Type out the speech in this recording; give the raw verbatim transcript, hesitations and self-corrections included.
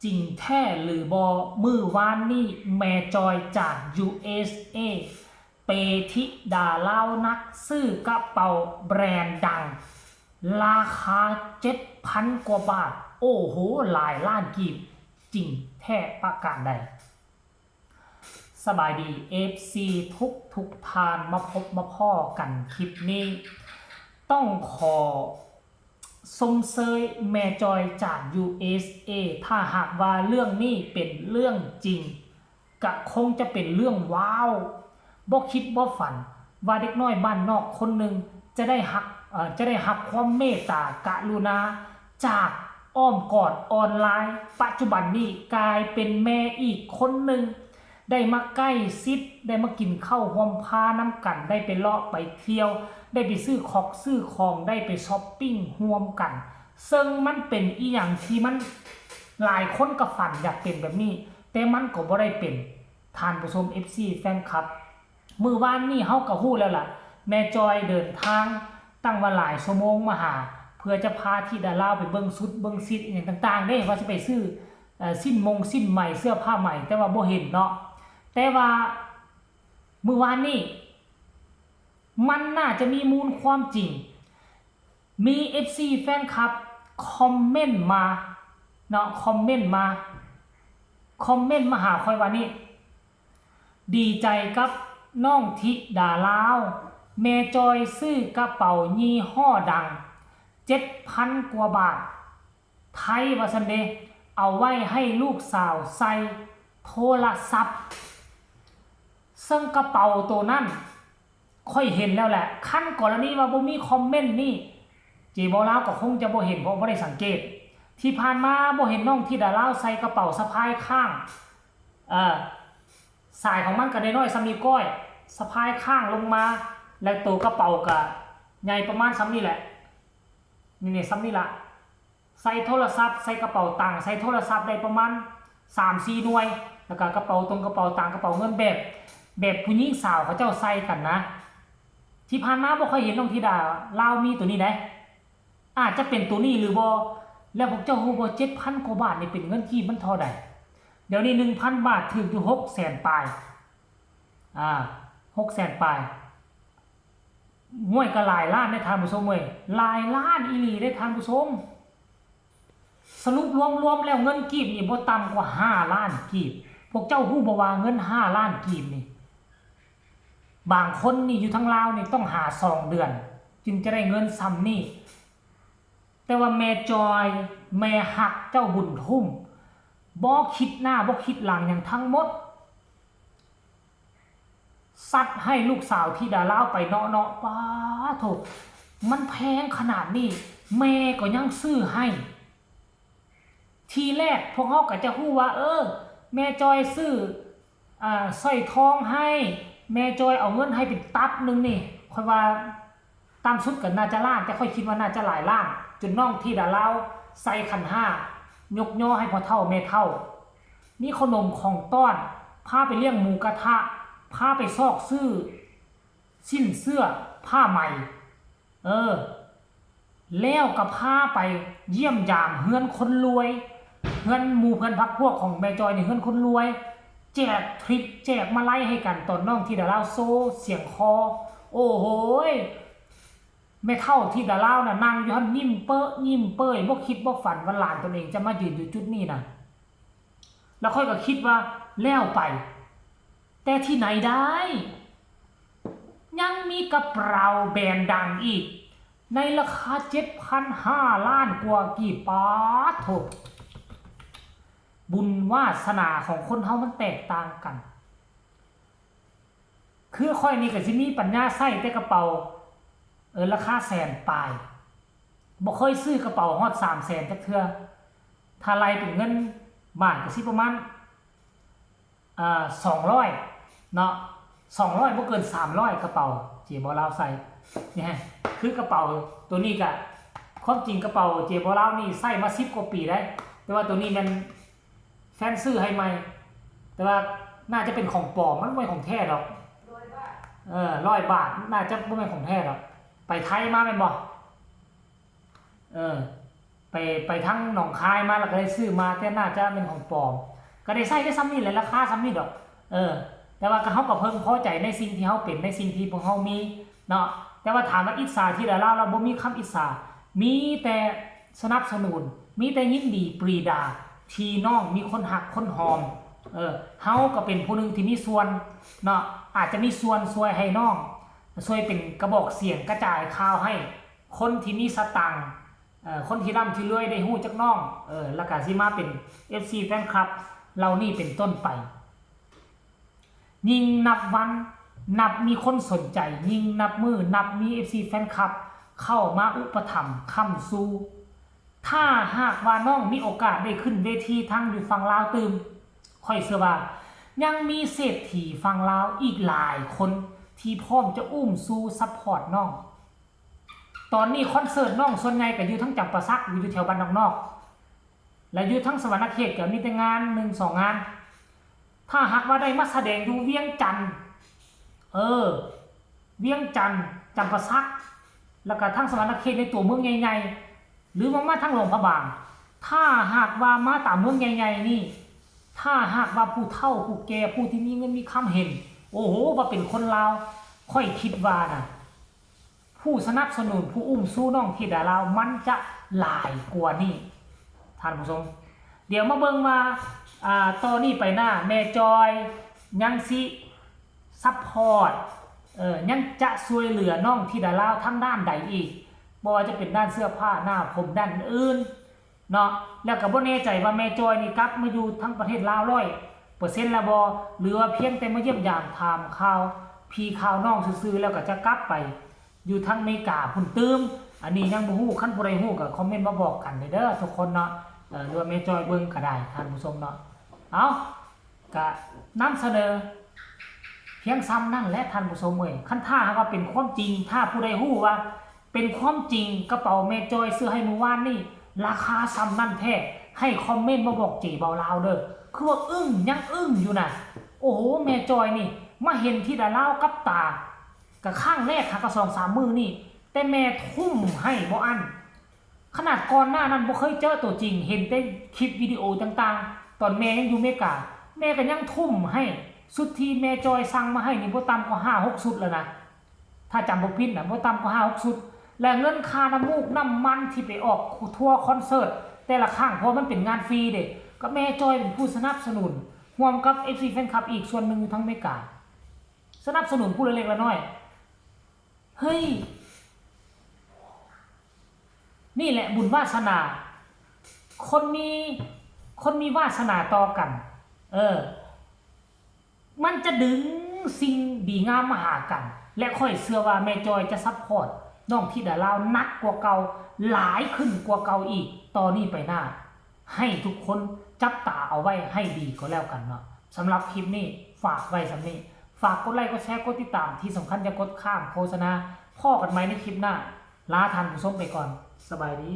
จริงแท้หรือบ่ มื้อวานนี้แม่จอยจาก ยู เอส เอ เปย์ธิดาลาวนัก ซื้อกระเป๋าแบรนด์ดัง ราคาเจ็ดพันกว่าบาท โอ้โห หลายล้านกีบ จริงแท้ประการใด สบายดี เอฟซี ทุกทุกท่าน มาพบมาพ้อกันคลิปนี้ ต้องขอชมเชยแม่จอยจาก ยู เอส เอ ถ้าหากว่าเรื่องนี้เป็นเรื่องจริง ก็คงจะเป็นเรื่องว้าว บ่คิดบ่ฝัน ว่าเด็กน้อยบ้านนอกคนหนึ่งจะได้ฮัก เอ่อ จะได้ฮับความเมตตากรุณา จากอ้อมกอดออนไลน์ ปัจจุบันนี้กลายเป็นแม่อีกคนหนึ่ง ได้มาใกล้ชิด ได้มากินข้าวร่วมพานำกัน ได้ไปเลาะไปเที่ยว ได้ไปซื้อของซื้อของ ได้ไปช็อปปิ้งร่วมกัน ซึ่งมันเป็นอีหยังที่มันหลายคนก็ฝันอยากเป็นแบบนี้ แต่มันก็บ่ได้เป็น ท่านผู้ชม เอฟซี แฟนคลับ มื้อวานนี้เฮาก็ฮู้แล้วล่ะ แม่จอยเดินทางตั้งว่าหลายชั่วโมงมาหา เพื่อจะพาธิดาลาวไปเบิ่งชุดเบิ่งซีดอีหยังต่างๆ เด้ ว่าสิไปซื้อ เอ่อ สิ้นมงสิ้นใหม่ เสื้อผ้าใหม่ แต่ว่าบ่เห็นเนาะ แต่ว่ามื้อวานนี้ มันน่าจะมีมูลความจริง มี เอฟซี แฟนคลับ คอมเมนต์มาเนาะ คอมเมนต์มา คอมเมนต์มาหาข้อยว่านี่ ดีใจกับน้องธิดาลาว แม่จอยซื้อกระเป๋ายี่ห้อดัง เจ็ดพันกว่าบาท ไทยว่าซั่นเด้ เอาไว้ให้ลูกสาวใส่โทรศัพท์ ซึ่งกระเป๋าตัวนั้น ข้อยเห็นแล้วแหละ คันกรณีว่าบ่มีคอมเมนต์นี่ เจบ่าวลาวก็คงจะบ่เห็น เพราะบ่ได้สังเกต ที่ผ่านมาบ่เห็นน้องธิดาลาวใส่กระเป๋าสะพายข้าง เอ่อ สายของมันก็น้อยๆ ส่ำนิ้วก้อย สะพายข้างลงมา และตัวกระเป๋าก็ใหญ่ประมาณส่ำนี่แหละ นี่ๆ ส่ำนี่ละ ใส่โทรศัพท์ ใส่กระเป๋าตังค์ ใส่โทรศัพท์ได้ประมาณสามสี่หน่วย แล้วก็กระเป๋าตรง กระเป๋าตังค์ กระเป๋าเงินแบบ แบบผู้หญิงสาวเขาเจ้าใส่กันนะ ที่ผ่านมาบ่ค่อยเห็นน้องธิดาลาวมีตัวนี้ได๋ อาจจะเป็นตัวนี้หรือบ่ แล้วพวกเจ้าฮู้บ่ เจ็ดพันกว่าบาทนี่เป็นเงินกีบมันเท่าใด เดี๋ยวนี้หนึ่งพันบาทถืกอยู่หกแสนปลาย อ่า หกแสนปลาย ห้วย ก็หลายล้านเด้ท่านผู้ชมเอ้ย หลายล้านอีหลีเด้ท่านผู้ชม สรุปรวมๆ แล้วเงินกีบนี่บ่ต่ำกว่าห้าล้านกีบ พวกเจ้าฮู้บ่ว่าเงินห้าล้านกีบนี่ บางคนนี่อยู่ทางลาวนี่ต้องหาสองเดือน จึงจะได้เงินส่ำนี่ แต่ว่าแม่จอย แม่ฮักเจ้าบุญทุ่ม บ่คิดหน้าบ่คิดหลังหยังทั้งหมด ซัดให้ลูกสาวธิดาลาวไปเนาะๆ ป๊าโถ มันแพงขนาดนี้ แม่ก็ยังซื้อให้ ทีแรกพวกเฮาก็จะฮู้ว่า เออ แม่จอยซื้อ อ่า สร้อยทองให้ แม่จอยเอาเงินให้เป็นตับหนึ่งนี่ ข้อยว่าต่ำสุดก็น่าจะล้าน แต่ข้อยคิดว่าน่าจะหลายล้าน จนน้องธิดาลาวใส่ขันห้า ยกยอให้พ่อเฒ่าแม่เฒ่า มีขนมของต้อน พาไปเลี้ยงหมูกระทะ พาไปซอกซื้อ สิ้นเสื้อ ผ้าใหม่ เออ แล้วก็พาไปเยี่ยมยามเฮือนคนรวย เฮือนหมู่เพื่อนพรรคพวกของแม่จอยนี่เฮือนคนรวย แจกทริป แจกมาลัยให้กัน ตอนน้องธิดาลาวโชว์เสียงคอ โอ้โหย แม่เฒ่าธิดาลาวน่ะนั่งอยู่หั่นยิ้มเป๊ะยิ้มเป้ย บ่คิดบ่ฝันว่าหลานตนเองจะมายืนอยู่จุดนี้น่ะ แล้วข้อยก็คิดว่าแล้วไป แต่ที่ไหนได้ ยังมีกระเป๋าแบรนด์ดังอีก ในราคาเจ็ดพันห้าล้านกว่ากีบ ป๊าดโถ บุญวาสนาของคนเฮามันแตกต่างกัน คือข้อยนี่ก็สิมีปัญญาใช้แต่กระเป๋า เออ ราคาแสนปลาย บ่เคยซื้อกระเป๋าฮอดสามแสนจักเทื่อ ถ้าไล่เป็นเงินบาทก็สิประมาณ อ่า สองร้อย เนาะ สองร้อย บ่เกินสามร้อย กระเป๋าเจบ่าวลาวใส่ นี่ฮะ คือกระเป๋าตัวนี้ก็ ความจริงกระเป๋าเจบ่าวลาวนี่ใส่มาสิบกว่าปีแล้ว แต่ว่าตัวนี้แม่นแฟนซื้อให้ใหม่ แต่ว่าน่าจะเป็นของปลอม มันบ่แม่นของแท้ดอก เออ ร้อยบาท น่าจะบ่แม่นของแท้ดอก ไปไทยมาแม่นบ่ เออ ไปไปทางหนองคายมา แล้วก็ได้ซื้อมา แต่น่าจะเป็นของปลอม ก็ได้ใส่ได้ส่ำนี้แหละ ราคาส่ำนี้ดอก เออ แต่ว่าก็เฮาก็เพิ่งพอใจในสิ่งที่เฮาเป็น ในสิ่งที่พวกเฮามีเนาะ แต่ว่าถามว่าอิจฉาที่ดารา เราบ่มีคำอิจฉา มีแต่สนับสนุน มีแต่ยินดีปรีดา ที่น้องมีคนฮักคนหอม เออ เฮาก็เป็นผู้หนึ่งที่มีส่วนเนาะ อาจจะมีส่วนช่วยให้น้อง ช่วยเป็นกระบอกเสียงกระจายข่าวให้คนที่มีสตังค์ เอ่อ คนที่ร่ำที่รวยได้ฮู้จักน้อง เออ แล้วก็สิมาเป็น เอฟซี แฟนคลับเหล่านี้เป็นต้นไป ยิ่งนับวันนับมีคนสนใจ ยิ่งนับมื้อนับมี เอฟซี แฟนคลับเข้ามาอุปถัมภ์ค้ำชู ถ้าหากว่าน้องมีโอกาสได้ขึ้นเวทีทางอยู่ฝั่งลาวตื่ม ข้อยเชื่อว่ายังมีเศรษฐีฝั่งลาวอีกหลายคนที่พร้อมจะอุ้มชูซัพพอร์ตน้อง ตอนนี้คอนเสิร์ตน้องส่วนใหญ่ก็อยู่ทั้งจำปาสัก อยู่แถวบ้านนอกๆ และอยู่ทั้งสะหวันนะเขตก็มีแต่งานหนึ่งสองงาน ถ้าหากว่าได้มาแสดงอยู่เวียงจันทน์ เออ เวียงจันทน์ จำปาสัก แล้วก็ทั้งสะหวันนะเขตในตัวเมืองใหญ่ๆ หรือว่ามาทางหลวงพระบาง ถ้าหากว่ามาตามเมืองใหญ่ๆ นี่ ถ้าหากว่าผู้เฒ่าผู้แก่ผู้ที่มีเงินมีคำเห็น โอ้โห ว่าเป็นคนลาว ข้อยคิดว่านะ ผู้สนับสนุนผู้อุ้มชูน้องธิดาลาวมันจะหลายกว่านี้ ท่านผู้ชม เดี๋ยวมาเบิ่งว่า อ่า ต่อนี้ไปหน้าแม่จอยยังสิซัพพอร์ต เออ ยังจะช่วยเหลือน้องธิดาลาวทางด้านใดอีก บ่ว่าจะเป็นด้านเสื้อผ้าหน้าผมด้านอื่นเนาะ แล้วก็บ่แน่ใจว่าแม่จอยนี่กลับมาอยู่ทางประเทศลาวร้อยเปอร์เซ็นต์แล้วบ่ หรือว่าเพียงแต่มาเยี่ยมยามถามข่าวพี่ข่าวน้องซื่อๆ แล้วก็จะกลับไปอยู่ทางอเมริกาพุ้นตื่ม อันนี้ยังบ่ฮู้ คันผู้ใดฮู้ก็คอมเมนต์มาบอกกันเด้อทุกคนเนาะ เออ หรือว่าแม่จอยเบิ่งก็ได้ท่านผู้ชมเนาะ เอา ก็นำเสนอเพียงส่ำนั่นแหละท่านผู้ชมเอ้ย คันถ้าหากว่าเป็นความจริง ถ้าผู้ใดฮู้ว่าเป็นความจริง กระเป๋าแม่จอยซื้อให้มื้อวานนี่ราคาส่ำนั่นแท้ ให้คอมเมนต์มาบอกเจเบาลาวเด้อ คือว่าอึ้ง ยังอึ้งอยู่นะ โอ้โห แม่จอยนี่มาเห็นธิดาลาวกับตา ก็ครั้งแรกหากะสองสามมื้อนี่ แต่แม่ทุ่มให้บ่อั้น ขนาดก่อนหน้านั้นบ่เคยเจอตัวจริง เห็นแต่คลิปวิดีโอต่างๆ ตอนแม่ยังอยู่อเมริกา แม่ก็ยังทุ่มให้ ชุดที่แม่จอยสั่งมาให้นี่บ่ต่ำกว่าห้าหกชุดแล้วนะ ถ้าจำบ่ผิดนะ บ่ต่ำกว่าห้าหกชุด และเงินค่าน้ำมูกน้ำมันที่ไปออกทัวร์คอนเสิร์ตแต่ละครั้ง เพราะมันเป็นงานฟรีเด้ ก็แม่จอยเป็นผู้สนับสนุน ร่วมกับ เอฟซี แฟนคลับอีกส่วนหนึ่งอยู่ทางอเมริกา สนับสนุนผู้ละเล็กละน้อย เฮ้ย นี่แหละบุญวาสนา คนมี คนมีวาสนาต่อกัน เออ มันจะดึงสิ่งดีงามมาหากัน และข้อยเชื่อว่าแม่จอยจะซัพพอร์ตน้องธิดาลาวหนักกว่าเก่า หลายขึ้นกว่าเก่าอีก ต่อนี้ไปหน้า ให้ทุกคนจับตาเอาไว้ให้ดีก็แล้วกันเนาะ สำหรับคลิปนี้ฝากไว้ส่ำนี้ ฝากกดไลค์ กดแชร์ กดติดตาม ที่สำคัญอย่ากดข้ามโฆษณา พ้อกันใหม่ในคลิปหน้า ลาท่านผู้ชมไปก่อน สบายดี